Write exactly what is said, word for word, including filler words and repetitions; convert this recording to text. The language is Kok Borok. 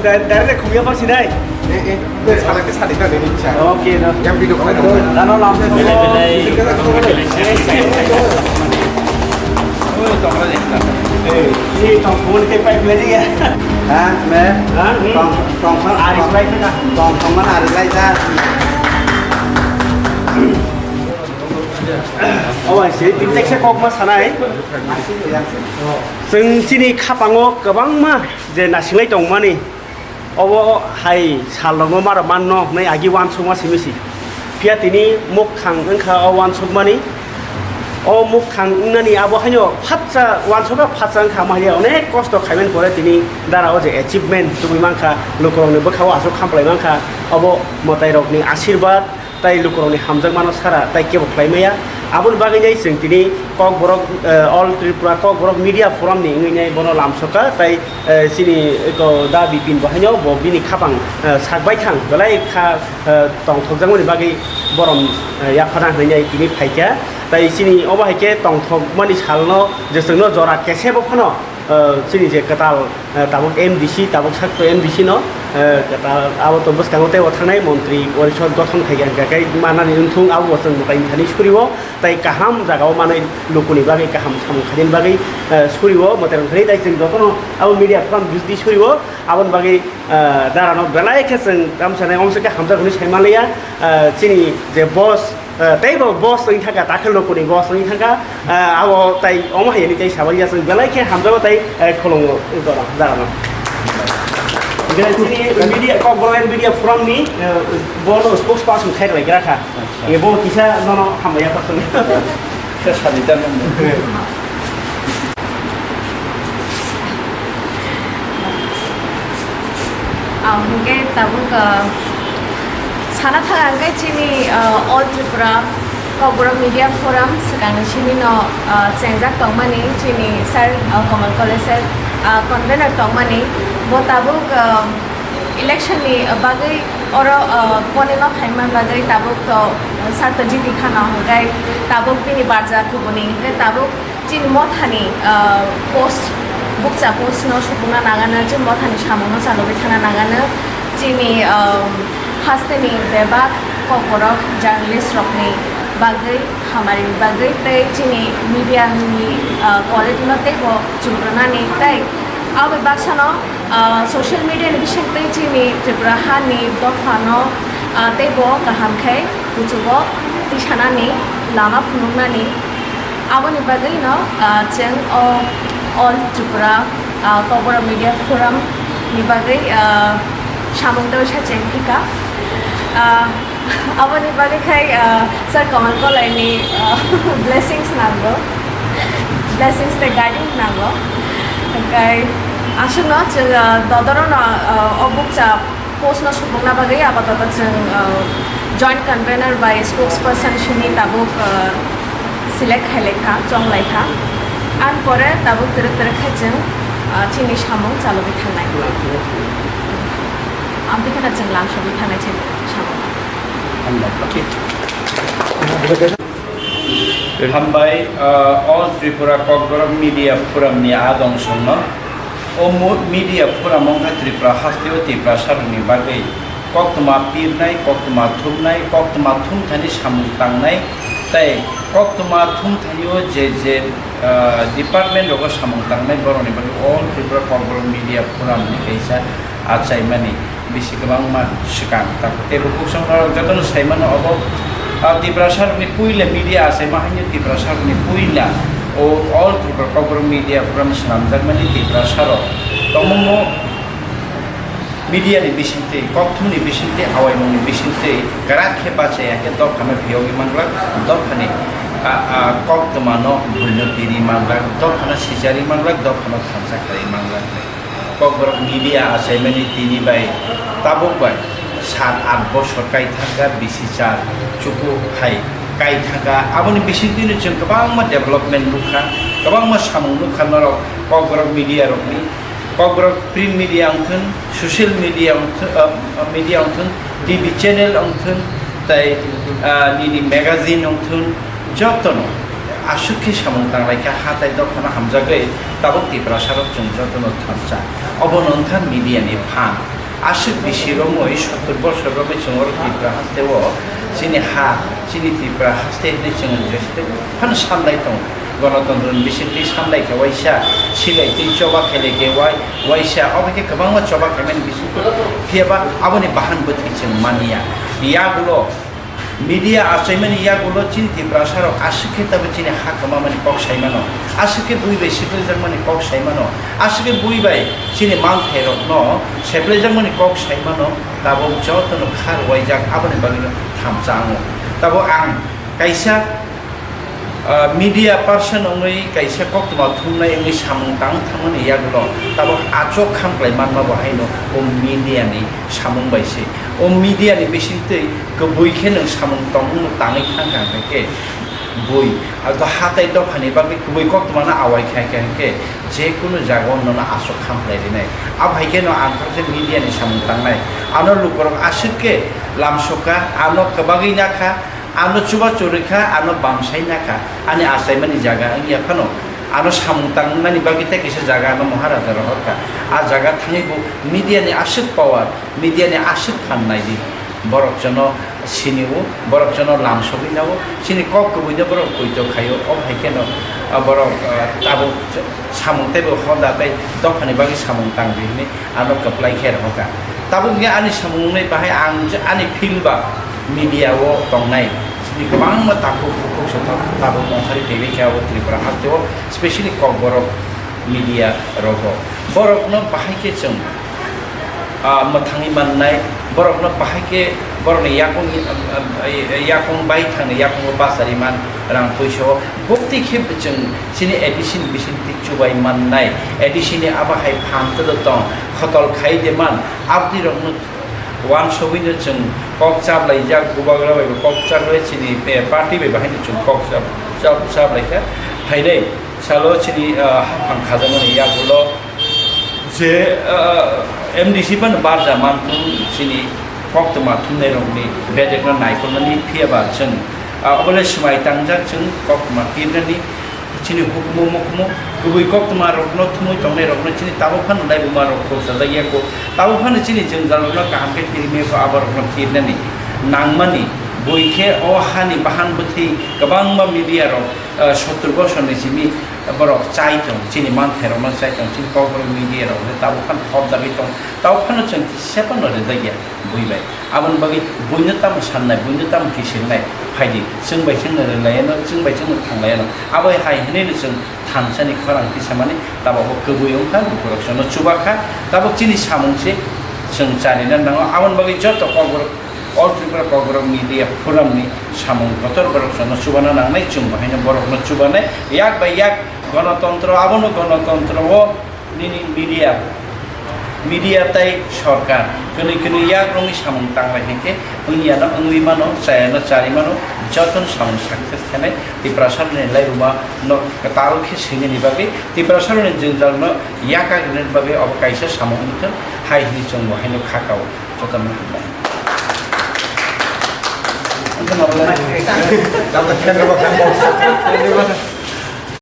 Direct khumya pa sinai. Eh, eh, eh, sala ke sadi ka ni cha. Okay, no. Yang video ko. Dano lam. Belai, belai. Oi, tong ra de. Eh, si tong phone ke pipe le dia. Ha, me. Ha, hmm. Tong, tong, tong, Aris pipe na. Tong, tong, mana aris lai cha. Oh, I see. Tin tek se kok ma sanai. Chwng chini khapango kwbangma je nasinglai tongmani, obo hai salrokno maro manno hwnwi agi uansukma simi si. Phiya tini mukhang wngkha o uansukmani. O mukhang wngnani abo haino phatsa uansukha, phatsa wngkha, omo hai onek kosto khaimani pore tini dara o je achievement tubui mankha, lukurokni bwkhao aswk khamphlai mankha, obo mwtairokni asirwad. Tai lukurokni hamjakmano sara tai kebo khlai maya. Aboni bagwinai chwng tini Kokborok, eh, All Tripura Kokborok Media Forum ni wngwinai bono lamsokha, tai, eh, chini eko da Bipin bo haino bo bini khapang, eh, sak baithang belai kha, eh, tongthokjakmani bagwi borom, eh, yaphana hwnwi tini phaikha. Tai chini obo hai khe tongthokmani salno je chwngno jora kesebo phano, eh, chini je kwtal, eh, tabuk M D C, tabuk sakto M D C no, eh, kwtal abo to bwskango teibo thangnai montri porishod gothon khai hwnkha khe manani wngthung abo bo chwng mwtai thani surio, tai kaham jagao manwi lukuni bagwi kaham samung khainani bagwi, eh, surio mwtai rok thani tai chwng jotono abo media forum bisdi surio aboni bagwi, eh, darano belai khe chwng tamsanai omsokhe hamjak hwnwi sai manliya, eh, chini je boss, Eh, tei bo boss wng thangkha, dakhil rokoni boss wng thangkha, eh, abo tai omo hai ni tai sabai ya chwng belai khe hamjago tai, eh, khulungo, eh, dora, dara no. Hingke chini media, Kokborok Media Forum ni, eh, bono spokesperson khai rwlai gra kha. Acha. Hingke bo kisa nono hambai ya kha. Kisa sadi ta nang. Ah, hingke tabuk, ah, sana thang ang khe chini, ah, All Tripura Kokborok Media Forum swkangni simi no, ah, chengjak tongmani chini sir, ah, Kamal Kole sir, ah, convener tongmani. Bo tabuk, ah, election ni bagwi oro, ah, boni ma phaima bagwi tabuk to, ah, sir to jiti khana hingke tabuk bini barja kubuni hingke tabuk Chini mothani, ah, post, bukcha post no supungna nangano, chini mothani samungno chalogwi thana nangano, chini, ah, hasteni bebak kokborok journalist rokni bagwi, hamarini bagwi tei chini media ni, ah, quality no teibo chukrunani tei abo baksano, ah, social media ni bisingtwi chini Tripura hani dophano, ah, teibo kaham khe kuchugo tisanani lama phunuknani. Aboni bagwi no, ah, chwng o All Tripura, ah, Kokborok Media Forum ni bagwi, ah, samung tangwi sa cheng thika. Ah, aboni bagwi khai, ah, Sir Kamal Kolai ni, ah, blessings nango, blessings tei guiding nango. Hingkai aswkno chwng, ah, dodoro no, ah, o bukcha post no supungna bagwi apatot chwng, ah, joint convener bai spokesperson simi tabuk, ah, select khailai kha, chonglai kha. Ang pore tabuk twrwk twrwk khe chwng, ah, chini samung chalogwi thangnai. Amtwi kheno chwng lamsogwi thangnai chini samung. Hambai, ah, All Tripura Kokborok Media Forum ni adong songno. O mu-, media forum wngkha Tripura hasteo Tiprasarokni bagwi koktwma pirnai, koktwma thumnai, koktwma thumthani samung tangnai, tei koktwma thumthanio je je, ah, department rogo samung tangnai borokni bagwi All Tripura Kokborok Media Forum ni kaisa achaimani bisi kwbangma swkang. Tei bukhuk songno jotono saimano obo, ah, Tiprasarokni puila media achaima haino Tiprasarokni puila o All Tripura Kokborok Media Forum swnamjakmani Tiprasarok tongmungno media ni bisingtwi, kokthumni bisingtwi, awaimungni bisingtwi kwrak khe bachaya khe dophano phiyogwi manglak, dophani, ah, ah, koktwmano buino piri manglak, dophano sijari manglak, dophano thansa khlai manglak. Kokborok media achaimani tini bai tabuk bai sat aath bosor kai thangkha, bisi char chuku hai kai thangkha. Aboni bisingtwino chwng kwbangma development nukha, kwbangma samung nukha norok Kokborok media rokni. Kokborok print media wngthun, social media wngthun, ah, media wngthun, T V channel wngthun, tei, ah, nini magazine wngthun, jotono Aswk khe samung tanglai kha, hatai dophano hamjagwi tabuk Tiprasarok chwng jotono thansa. Obono wngkha media ni phan. Aswk bisi romwi, sottor bosor romwi chwng oro Tripura haste o chini ha, chini Tripura haste hinwi chwng jesde phano sanlai tongo. Gonotontro ni bisingtwi sanlai khe waisa, silai twi choba khe lai khe wai-, waisa, obo khe kwbangma choba khaimani bisingtwi. Phiyaba aboni bahan bwtwi chwng manya. Yagulo media achaimani yagulo chini Tiprasarok aswk khe tabuk chini ha kwmamani kok sai mano, aswk khe bui bai seplaijakmani kok sai mano, aswk khe bui bai chini manthairokno seplaijakmani kok sai mano, tabuk jotono kha rwwaijak, aboni bagwino thansa ango. Tabuk ang kaisa, ah, media person wngwi kaisa koktwma thumnai wngwi samung tang thangmani yagulo tabuk achuk khamklai manma bo haino o media ni samung bai se. O media ni bisingtwi kwbui khe nwng samung tongmung tangwi thang kha hwnkhe bui, abo hatai dophani bagwi kwbui koktwmano awai kha kha hwnkhe je kunu jagao nono aswk khamkhlai rinai. Abo hai kheno ang kha je media ni samung tangnai. Ano lukurok aswk khe lamsokha, ano kwbagwi nakha, ano chubachu rwkha, ano bamsai nakha, ani achaimani jaga wngya phano ano samung tangnani bagwi tei kisa jaga ano Maharaja rohorkha. A jaga thangwi bo media ni aswk power, media ni aswk phan naidi. Borok jono sinio, borok jono lamsogwi nao, chini kok kwbui no borok poito khaio, o hai kheno, ah, borok, ah, tabuk samung teibo hoda tei dophani bagwi samung tangdi hinwi ano kwplai khe rohorkha. Tabuk hwnkhe ani samung wngnai bahai ang je ani field ba media o tongnai chini kwbangma takhuk bukhuk sothok tabuk ongkhorwi tongwi khe abo Tripura haste o, specially Kokborok media rogo. Borokno bahai khe chwng, ah, mwthangwi mannai, borokno bahai khe borokni yakung, ah, ah, yakung bai thangni yakungo bachari man rang puisa o. Bukti khe chwng chini A D C ni bisingtwi chubai mannai, A D C ni abo hai phan twdwk tong, khotol khai de man, abdi rokno wansugwino chwng kok chaplaijak, bubagra bai bo kok chaplai chini, eh, party bai bahaino chwng kok chap-, chap-, chaplaikha. Phainai salo chini, ah, haphang khajakmani yagulo je, ah, M D C phano barja manthung chini koktwma thumnairokni bedekno naikolnani, phiyaba chwng, ah, obole swmai tangjak chwng koktwma pirnani. Chini hukumu mukumu kwbui koktwma rokno thumwi tongnai rokno chini tabuk phano laibuma rok khulsajak ya kho. Tabuk phano chini jwngjal rokno kaham khe kirimya kho, abo rokno kirnani nangmani. Bui khe o hani bahan bwthwi kwbangma media rok, ah, sottor bosor ni simi borok chai tong, chini manthai rokno chai tong, chini Kokborok media rok tabuk phano thopjagwi tong. Tabuk phano chwng kisa phano rijak ya bui bai. Aboni bagwi buino tamo sannai, buino tamo kisingnai, phaidi, chwng bai chwngno rwlaiano, chwng bai chwngno thanglaiano. Abo hai hwnwi no chwng thansani khorang tisamani, tabok bo kwbui wngkha, lukurok chwngno chubakha, tabok chini samung se chwng charina nango. Aboni bagwi joto Kokborok, All Tripura Kokborok Media Forum ni samung kotor borok chwngno chubana nangnai, chwng bo haino borokno chubanai, yak bai yak gonotontro, abono gonotontro o. Nini media, media tei sorkar kwnwi kwnwi yak romwi samung tanglai hinkhe wngya no wngwi mano, chaya no chari mano, jotono samung success khenai Tiprasa ni laibuma no kwtal khe swinani bagwi, Tiprasa ni jwngjal no yakagrini bagwi obo kaisa samung wngthwng hai hwnwi chwng bo haino kha kao. Jotono hambai.